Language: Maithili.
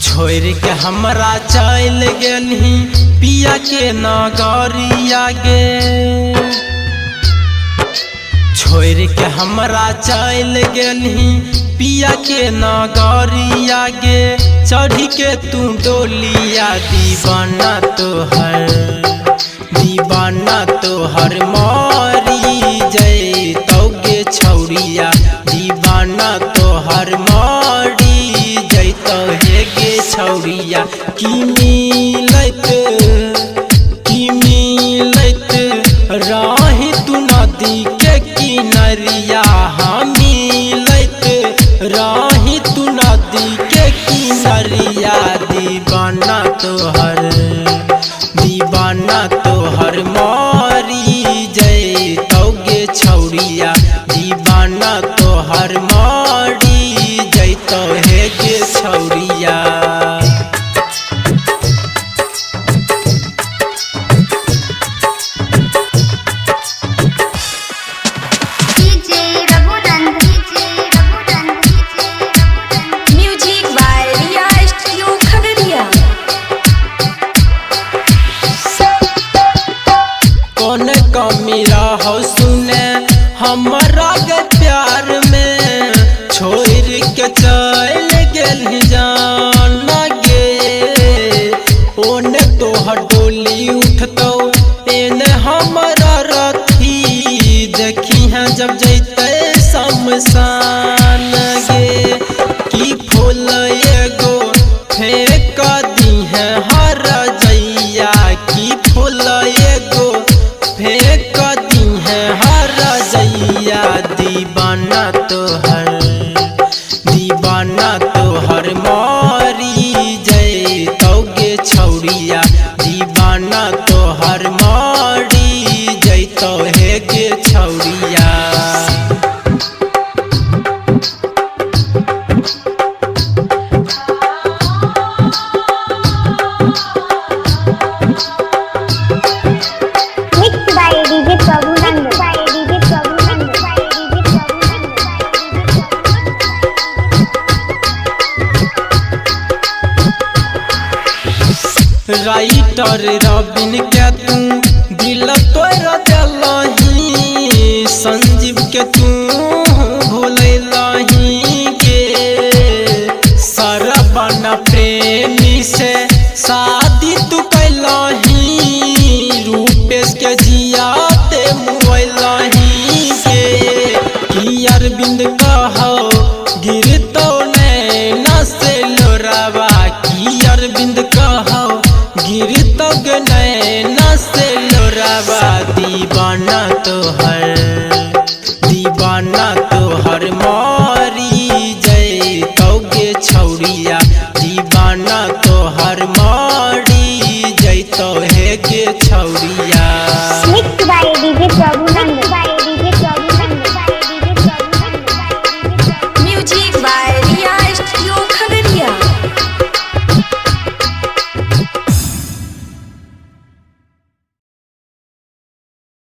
छोड़ के हमरा चल गेलही पिया के नगरिया गे। छोड़ के हमरा चल गेलही पिया के नगरिया गे। चढ़ी के तू डोलिया दीवाना तोहर, दीवाना तोहर मारी जैतौ गे छौरिया। दीवाना तोहर मारी जैतौ हे गे छौरिया। की मिलैत, की मिलैत राही तू नदी के किनरिया। हाँ मिलैत राही तू नदी के किनरिया। दीवाना तोहर, दीवाना तोहर मारी जैतौ गे छौरिया। दीवाना तोहर मारी जैतौ हे गे छौरिया। DJ Raghunand, DJ Raghunand, DJ Raghunand. Music by Riya studio Khagaria. कौन कमी रहो सुने हमरा के प्यार में। छोड़ के चल गेल जान गे। ओने तोहर डोली उठतौ एने हमरा रथी। देखी है जब जैते शमशान गे। की फूल एगो फेंक दी है हर जैया। की फूल एगो फेंक दी है हर जैया। दीवाना तोहर, दीवाना तोहर मारी जैतौ गे छौरिया। दीवाना तोहर मारी जैतौ हे गे छौरिया। Mixed by DJ Prabhunand. By DJ Prabhunand. By DJ Prabhunand. By DJ Prabhunand. Writer Robin के तू दिल तोड़ देलही। संजीव के तू भूलही गे। सरबन प्रेमी से शादी तू कैलही। रूपेश के जियाते मुआलही गे। की अरविंद